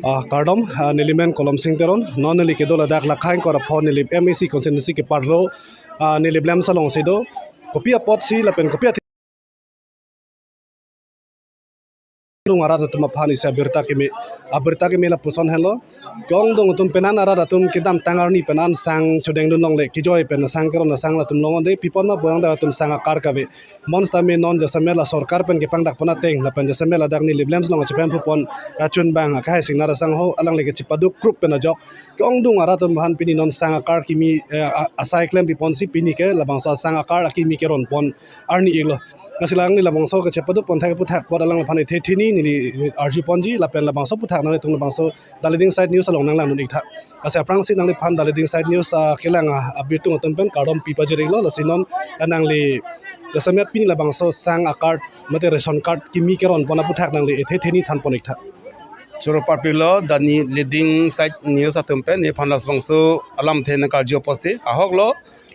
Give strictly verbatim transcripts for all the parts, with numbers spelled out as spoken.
Ah, kardom, ah, neli men Kolom Sing Teron, non neli kedo ladak Lakhaing Korapho neli M A C constituency ke parlo, ah, neli LAMPS alongsi do. Kopi apotsi lapen kopi atheng ongdung arat atum aphan isi abirta keme, abirta keme lapuson henlo. Ke-ongdung atum penan arat atum kedamtang arni penan sang chodengdun longle, kejoi pen sang keron sang latum longonde, pi apot ma pulang atum sang akar kave. Bonsitame non jasemet la sorkar pen kepangdak pon ateng, lapen jasemet ladak neli LAMPS along chepemphu pon, ah, chunbang, ah, Kehai Singnar asangho, alangli ke chepaduk krup pen ajok ke-ongdung arat atum aphan pini non sang akar kimi, eh, a-, asai klem piponsi pini ke labangso sang akar akimi keron pon arni iklo. Lasi alangli labangso ke chepaduk pon thak aphuthak apot alangli aphan ethe theni neli arju ponji, lapen labangso aphuthak nanglitum labangso The Leading Side News along nanglangdun iktha. Lasi aphrangsi nangliphan The Leading Side News, ah, kelang, ah, abitung atum pen kardom pi pajir iklo, lasi non, ah, nangli jasemet pini labangso sang akar mate ration card kimi keron pon aphuthak nangli ethe theni than pon iktha. Choro parpiklo, The Leading Side News atum pen, nephan labangso alamthe nangkarju apotsi, ahoklo,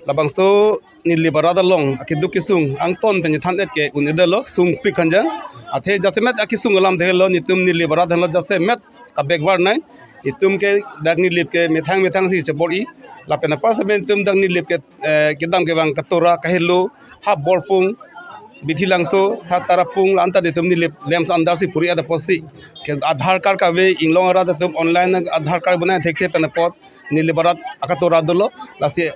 labangso neli barat along akeduk kesung angton pen than et ke un-edetlo, sungpik khanjang. Athe jasemet akesung alamthelo, netum neli barat henlo jasemet ka backward nai. Netum ke dak Nilip ke methang methangsi chebor-i. Lapen apar semen netum dak Nilip ke, eh, kedam kevang Katora, Kahelo, ha Borpung, Bithilangso, ha Tarapung, la-anta netum Nilip LAMPS under si puri ada apotsi ke Aadhaar card kave, inglong arat atum online Aadhaar card bonai thekthe pen apot neli barat akatora dolo. Lasi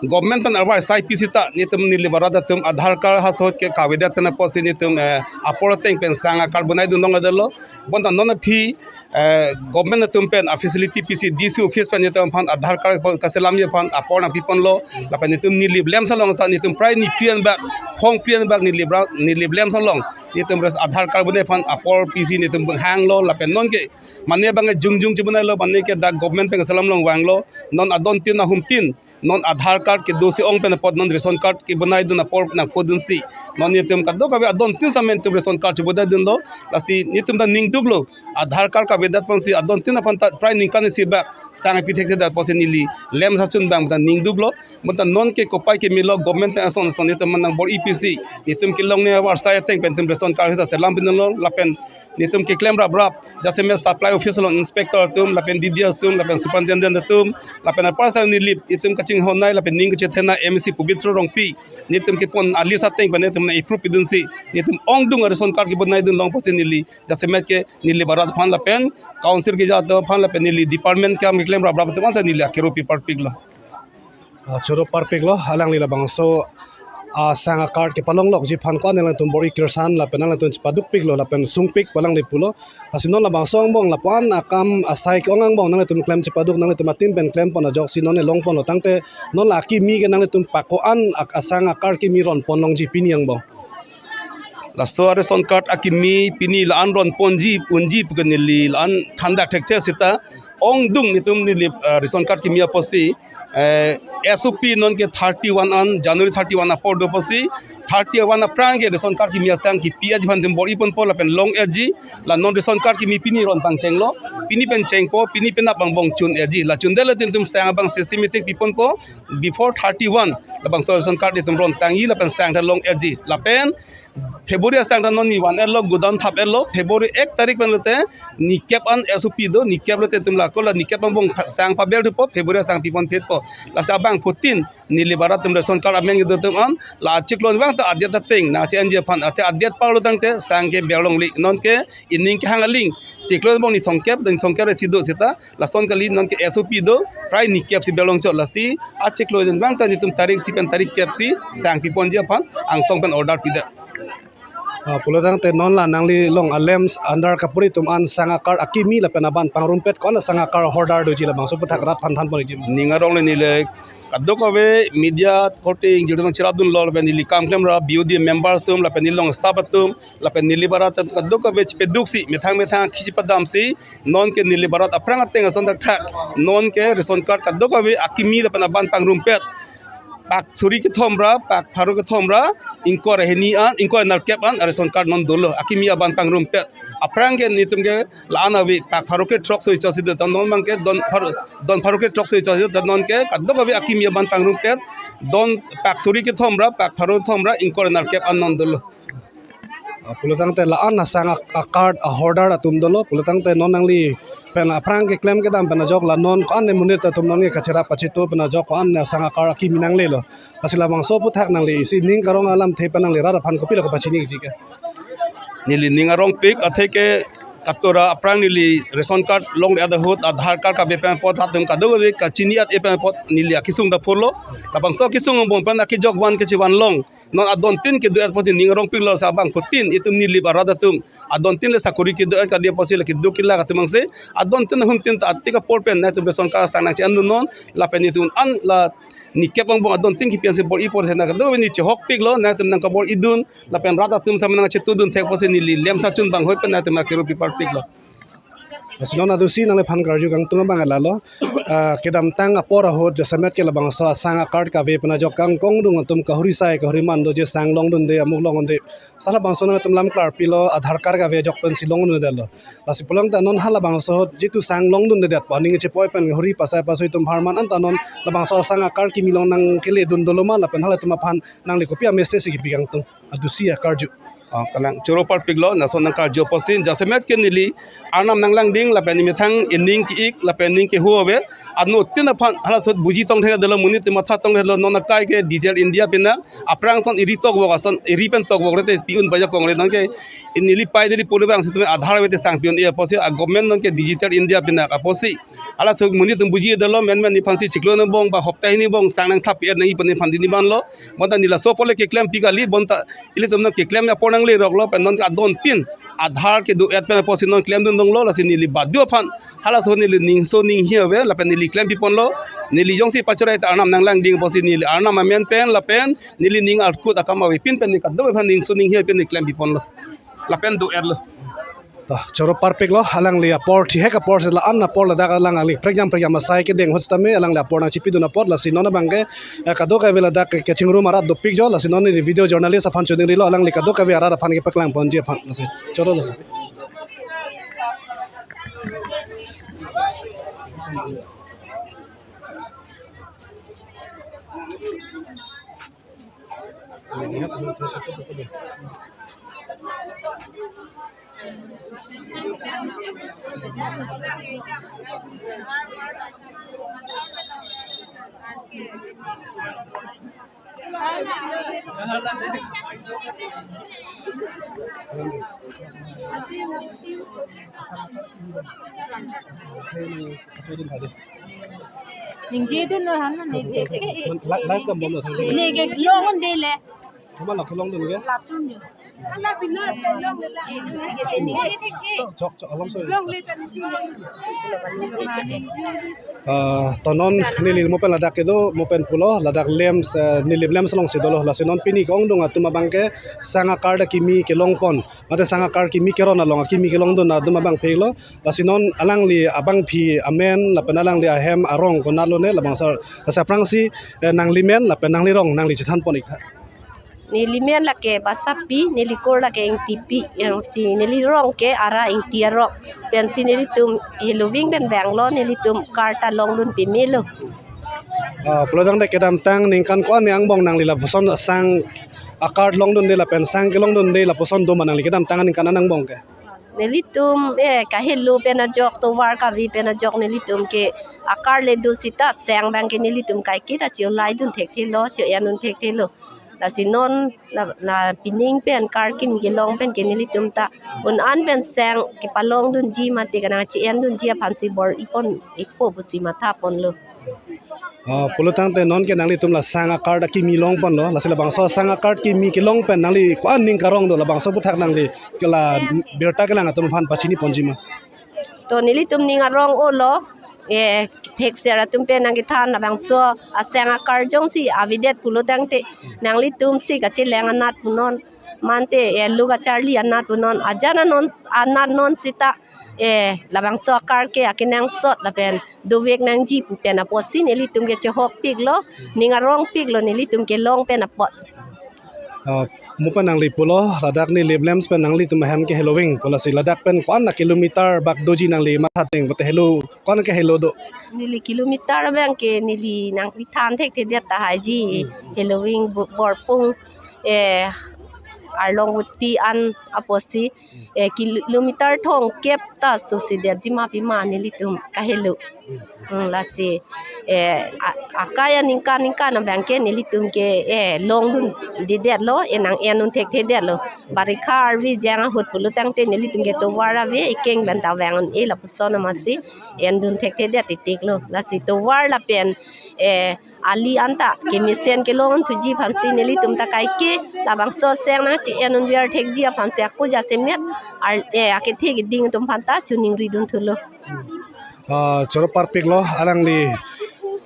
government pen arvar sai pi sita netum neli barat atum Aadhaar card ha sot ke kavedet pen apotsi netum, eh, apor ateng pen sang akar bonaidun longle dolo. Bonta non aphi, eh, government atum pen a facility pisi D C office pen netum aphan Aadhaar card pon kaselamji aphan apor nangpiponlo. Lapen netum Nilip LAMPS along ta netum prai ni pian bak, phong pian bak Nilip ra-, Nilip LAMPS along netum res Aadhaar card bonai aphan apor pisi netum hanglo. Lapen non ke mane abang jongjung chibonailo, mane ke dak government pen kaselam along vanglo. Non adon tin ahum tin non Aadhaar card kedo si ong pen apot non ration card kebonaidun apor nangpodunsi non netum kadokave adon tin semen netum ration card chibonaidunlo. Lasi netum ta ningduklo, Aadhaar card kavedet ponsi adon tin aphan ta prai ningkan isi bak sang pi thekthedet apotsi neli LAMPS achunbang ta ningduklo. Bonta non ke kopai kemelo, government pen ason ason netum nang bor-i pisi netum kelong ne avar sai ateng pen netum ration card sita selam pinlo, lapen netum keklem raprap, jasemet supply office along inspector atum, lapen D D S atum, lapen superintendent atum, lapen apar sa Nilip netum kachinghon nai, lapen ning kachethe nai M A C Pobitro Rongpi, netum kepon a list ateng pen netum nang approve pidunsi netum ongdung a ration card kebonaidun long apotsi neli jasemet ke neli barat aphan lapen council keja atum aphan lapen neli department kam keklem raprap atum anta neli akero pi parpiklo. Ah, choro parpiklo, alangli labangso, ah, sang akar kepalonglokji aphan ko-an alangtum bor-i kirsan lapen alangtum chepadukpiklo lapen sungpik pu alangli pulo. Lasi non labangso angbong lapu-an akam asai ke-ong angbong nanglitum klem chepaduk, nanglitum a team pen klem pon ajoksi non elong ponlo tangte non la akimi ke nanglitum pa ko-an ak-, asang akar kimi ron pon longji pini angbong. Laso a ration card akimi pini la-an ron ponji, unji pu ke neli la-an thandak thekthe sita ongdung netum neli, eh, ration card kimi apotsi, eh, S O P non ke thirty-one an, January thirty-one apor do apotsi, thirty-one aphrang ke ration card kimi asang kipi aji aphan netum bor-i ponpo lapen long-etji, la non ration card kimi pini ron pangchenglo, pini pen chengpo, pini penap angbong chun-etji, la chundetlo netum sang abang systematic piponpo, before thirty-one labangso ration card netum ron tangji lapen sang ta long-etji. Lapen February asang ta non ni van-etlo, godown thap-etlo, February ek tarik pen lote nikep an S O P do, nikep lote netum lako la nikep angbong pha-, sang pabel thupo, February asang pipon phitpo. Lasi abang fourteen neli barat atum ration card amen kedo atum an la chiklo vang ta adet ateng nangche-enji aphan, athe adet parlo tangte sang ke bel longle, non ke ining kehang aling chiklo angbong ni thomkep, ni thomkep re si do sita, lason kali, non ke S O P do, prai nikep si bel longchot, lasi achiklo jen vang ta netum tarik isi pen tarik kep si sang piponji aphan angsong pen order pidet. Ah, pulo tangte non la nangli along a LAMPS under kapuri atum an sang akar akimi lapen aban pangrumpet ko-an asang akar holder doji labangso aphuthak rat aphan than pon ikji. Ning arong le neli kadokave media korte ingjir atum cherapdunlo lapen neli kam klemra B O D members atum lapen neli along staff atum lapen neli barat atum kadokave chepaduksi methang methang kichi padamsi non ke neli barat aphrang ateng ason thakthak non ke ration card kadokave akimi lapen aban pangrumpet pak suri kethom ra pak pharo kethom ra ingkoi ra hini an, ingkoi ra nerkep an ration card non dolo, akimi aban pangrumpet. Aphrang ke netum ke la-an ave pak pharo ke throk soi chasi do, ta non abang ke don pharo, don pharo ke throk soi chasi do, ta non ke kadokave akimi aban pangrumpet, don pak suri kethom ra pak pharo kethom ra ingkoi ra nerkep an non dolo. Ah, pulotangte la-an asang a-, a-card a-holder atum dolo, pulotangte non nangli pen aphrang keklem kedam pen ajok la non ko-an ne monit atum non ke kacherap kachito pen ajok ko-an ne asang a-card akimi nanglelo. Lasi labangso aphuthak nangli isi ning karong alamthe pen nangli rat aphan kopilo kapachini ji ke? Neli ning arongpik atheke katora aphrang neli ration card longledet ahut Aadhaar card kave pen apot latum kadokave kachini-et-e pen apot neli akesung ta phurlo. Labangso akesung angbong pen akejok van kechevan long. Non adontin kedo-et apotsi ning arongpiklo, labang kotin itum Nilip arat atum adontin le sakori kedo-et kali apotsi la keduk kelak atum angse adontin ahumtin ta atik apor pen nangtum ration card asang nangche-endun non lapen itum an la nikep angbong adontin kipi ansi bor-i apotsi nangtum kadokave neli chehokpiklo, nangtum nangkabor-idun lapen rat atum same nangchetudun thek apotsi neli lemsa chun banghoi pen nangtum nangkerupi parpiklo. Lasi non adusi nangliphan karju kangtung abang lalo. Ah, kedamtang apor ahut jasemet ke labangso asang a-card kave pen ajok kangkongdung atum kahuri sai kahuri man doji asang longdunde amuk longdunde. Sa labangso nangtum lam klarpilo Aadhaar card kave ajok pensi longdundelo. Lasi pulang ta non halabangso ahut jitu asang longdundedet pu aning chepoi pen huri pasai pasui atum apharman anta non labangso asang a-card kimi long nangkeledun dolo ma lapen halatum aphan nangli kopi a-message si kipi kangtung? Adusi akarju. Oh, kalang choro parpiklo, lason nangkarju apotsi, jasemet ke neli Arnam nanglangding lapen nemethang ining ke-ik lapen ning kehua ave. Anuttin aphan halaso ahut buji tong thekdetlo, monit matha tong thekdetlo, non akai ke Digital India pinak, aphrang ason eri tokvok ason, eri pen tokvok rete pi-un baja kongre non ke, neli pai neli pule bang situ Aadhaar ave te sang pi-un-e apotsi, a-government non ke Digital India pinak apotsi. Halaso ahut monit atum buji-edetlo, menmen nephansi chiklo angbong ba hopta hini angbong sang nangthap-et nangji pu nephan dini vanlo. Bonta neli laso apor le keklem pi kali, bonta ilitum non keklem apor nangleroklo, pen non adontin Aadhaar kedo-et pen apotsi non klemdun longlo, lasi neli baduaphan halaso ahut neli ningso ninghi ave, lapen neli klempiponlo, neli jongsi pachorai ta Arnam nanglangding apotsi neli Arnam amen pen, lapen neli ning arkut akam avepin pen neli kadokave aphan ningso ninghi pen neli klempiponlo. Lapen do-etlo. To, choro parpiklo, alangli apor, thihek apor si la-an apor ladak alang ali prekjam prekjam asai kedeng ahut sitame, alangli apor nangchipidun apot, lasi non abang ke, eh, kadokave ladak ke kachingrum arat dopik jo, lasi non neli video journalist aphan choningrilo, alangli kadokave arat aphan kepaklang ponji aphan, lasi, choro lasi. Ningjedunlo han ne. Live, live dambomlo thang. Ne ke longdunde le. Thoma lo kelongdun ke? Latum jo. Chok, chok, along so. Ah, to non neli mo pen ladak kedo, mo pen pulo, ladak LAMPS, eh, Nilip LAMPS alongsi dolo, lasi non pini ke-ongdung atum abang ke asang a-card akimi kelongpon, mate asang a-card kimi keron along akimi kelongdun atum abangphi lo, lasi non alangli abangphi amen, lapen alangli ahem arong konatlo ne, labangso, lasi aphrangsi, eh, nanglimen, lapen nanglirong, nangli chethanpon ik tha. Nelimen lake Basapi, nelikur lake Ingtipi, jongsi nelirong ke Ara Ingti arong. Pensi nelitum heloving pen vanglo, nelitum card ta longdun pemelo. Ah, pulotangte kedamtang ningkan ko-an angbong nangli lapuson asang a-card longdunde lapen asang kelongdunde lapuson doma nangli kedamtang aningkan angbong ke? Nelitum, eh, kahelo pen ajok, tovar kave pen ajok nelitum ke a-card le do seta asang abang ke nelitum kaiketa che-olaidun thekthelo, che-endun thekthelo. Lasi non la, la pining pen card kimi kelong pen ke nelitum ta un-an pen asang kepalongdunji mate kanang che-endunji aphansi bor-ipon ikpo pusi mathaponlo. Ah, pulotangte non ke nanglitum la asang a-card akimi longponlo, lasi labangso asang a-card kimi kelong pen nangli ko-an ning karong do, labangso aphuthak nangli ke la birta kelang atum aphan pachiniponji ma? To nelitum ning arong-olo, eh, thekser atum pen nangkethan labangso asang a-card jongsi avedet pulotangte nanglitumsi kacheleng anat punon, mante, eh, lo kacharli anat punon, ajan anon anat non seta, eh, labangso a-card ke akenangsot lapen dovek nangji pu pen apotsi nelitum ke chehokpiklo, ning arongpiklo nelitum kelong pen apot. Ah, mo pen nangli pulo, ladak Nilip LAMPS pen nanglitum ahem ke heloving pu, lasi ladak pen ko-an a-kilometer bak doji nangli matha ding, bote helo ko-an ke helo do? Neli kilometer abang ke neli nangkethan thekthedet tahai ji, hmm, heloving bo-, borpung, eh, Arlongvoti an apotsi, eh, kilometer thomkep ta susi detji ma pima nelitum kahelo. Hmm, lasi, eh, a-, akai aningkan ningkan abang ke nelitum ke, eh, longdunde detlo, eh, nang-endun thekthedetlo. Barikha arvi jang ahut pulo tangte nelitum ke tovar ave, ekeng pen ta vang-un-e lapuson amatsi endun thekthedet titiklo. Lasi tovar lapen, eh, ali anta kemesen kelong thuji aphansi nelitum ta kaike labangso aseng nangche-endun ver thekji aphansi ako jasemet ar, eh, akethe keding atum aphanta choningridun thulo. Ah, choro parpiklo, alangli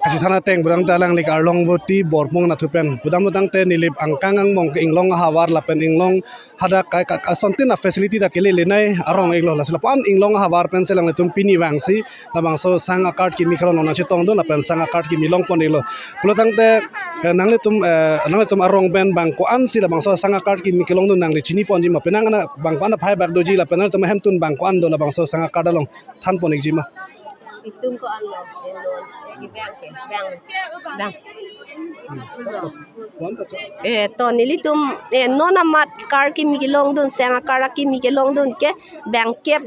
kachethan ateng pudamte alangli ke Arlongvoti Borpung anatthu pen pudamlo tangte neli angkang angbong ke inglong ahavar lapen inglong hadak kai ka, ka asontin afacility ta kelelenei arong iklo, lasi lapu-an inglong ahavar pensi alanglitum pini vangsi labangso sang akart kimi kelong nangchetongdun lapen sang akart kimi longpon iklo. Pulo tangte, eh, nanglitum, eh, nanglitum arong pen bang ko-ansi labangso sang akart kimi kelongdun nangli chiniponji ma, penang ana bang ko-an aphai bak doji lapen nanglitum ahemtun bang ko-an do labangso sang akart along thanpon ikji ma? Itum ko-an lo, eh, non, eh, bang ke, bang, bang. Hmm. Ko-an ta cho? Eh, to nelitum, eh, non amat akart kimi kelongdun, sang akart akimi kelongdun ke bang kep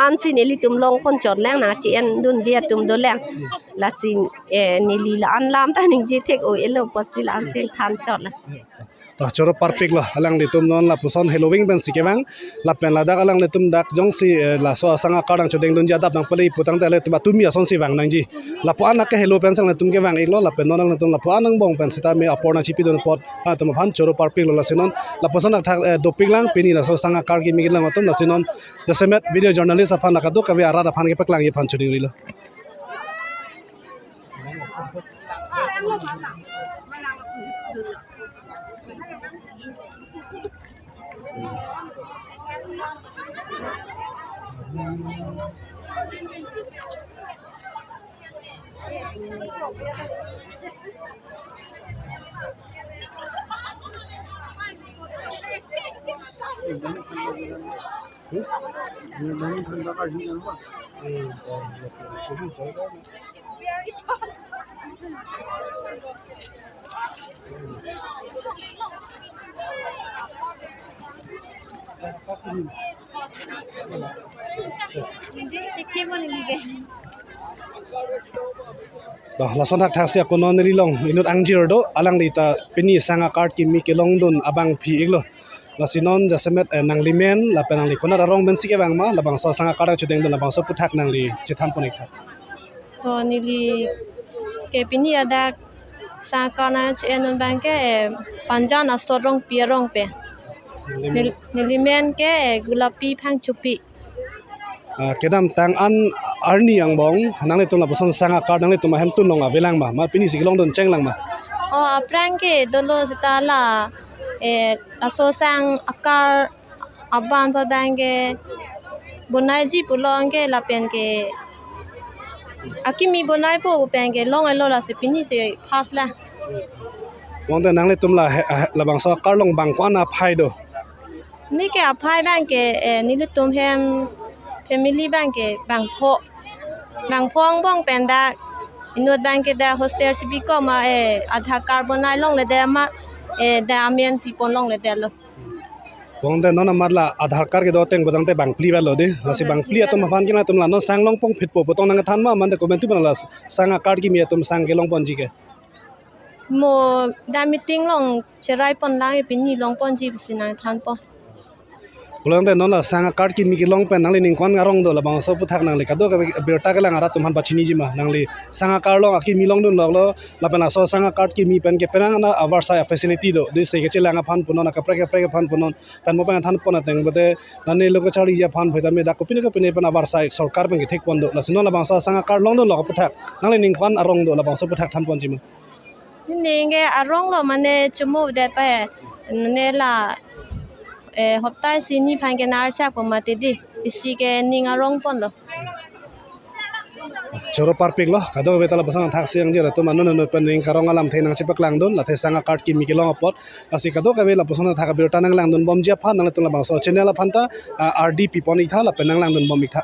ansi nelitum longpon chotlang, nangche-endunde atum dolang. Hmm. Lasi, eh, neli la-an lam ta ningje thek-o-elo apotsi la-ansi than chotlang. Hmm. Ta choro parpiklo, alanglitum non lapuson heloving pensi kevang, lapen ladak alanglitum dak jongsi, eh, laso asang akart nangchodengdunji adap nangpale pu tangte alanglitum atumi asonsi vang nangji. Lapu-an akehelo pensi alanglitum kevang iklo, lapen non alanglitum lapu-an angbong pen sitame apor nangchipidun apot alanglitum aphan choro parpiklo. Lasi non lapuson thakthak, eh, dopiklang pini laso sang akart kimi kelong atum. Lasi non jasemet video journalist aphan la kadokave arat aphan kepaklangji aphan choningrilo. Dah, lason thakthak si ako non neli along inut angjir do, alangli ta pini sang akart kimi kelongdun abangpi iklo. Lasi non jasemet, eh, nanglimen lapen nangli konat arong pensi kevang ma, labangso sang akart chodengdun labangso aphuthak nangli chethanpon iktha. To neli ke pini adak sang akart nangche-endun abang ke, eh, Panjan Asot Rongpi arong pen. Nanglimen? Nel-, nelimen ke, eh, Gulapi Phangchopi. Ah, kedamtang an arni angbong nanglitum lapuson sang akart nanglitum ahemtun along avelang ma, ma pinisi kelongdun chenglang ma? Oh, aphrang ke dolo seta la, eh, laso sang akart aban abang ke bonaiji pulo ke lapen ke akimi bonaipo pu pen ke long-elo, lasi pinisi first la. Tangte nanglitum la he, he, labangso akart along bang ko-an aphai do? Neke aphai abang ke, eh, nelitum hem family abang ke bangpho. Bangpho angbong pen dak inut abang ke dak hostel si bikok ma, eh, Aadhaar card bonai longledet ma, eh, dak amen pipon longledetlo. Tangte non amat la Aadhaar card kedo ateng pu tangte bangphli avelo dei. Lasi bangphli atum aphan ke nangtum la non sang longpon phitpo pu tong nangthan ma, mane komantu pen la sang akart kimi atum sang kelongponji ke? Mo dak meeting along cherai ponlang, pini longponji pusi nangthanpon. Pulo tangte non la sang akart kimi kelong pen nangli ning ko-an arong do, labangso aphuthak nangli kadokave birta kelang arat atum aphan pachiniji ma? Nangli sang akart along akimi longdun loklo, lapen laso sang akart kimi pen ke penang ana avarsai facility do, dei se kechelang aphan punon, akaprek kaprek aphan punon, pen mo pen thanpon ateng pote nane lo kacharliji aphan pulote me dak kopine kopine pen avarsai sorkar pen kethekpon do. Lasi non labangso sang akart longdun lok aphuthak nangli ning ko-an arong do, labangso aphuthak thanponji ma? Ning ke aronglo, mane chomodet pa he. Mane la, eh, hopta isi ni aphan ke nang-archakpo mati dei. Isi ke ning arongponlo. Choro parpiklo, kadokave ta lapuson thakthak si angjir atum anut anut pen ning karong alamthe nangchepaklangdun, la athe sang akart kimi kelong apot. Lasi kadokave lapuson thakthak abirta nanglangdunbomji aphan nanglitum labangso channel aphan ta, ah, ardi pipon iktha lapen nanglangdunbom iktha.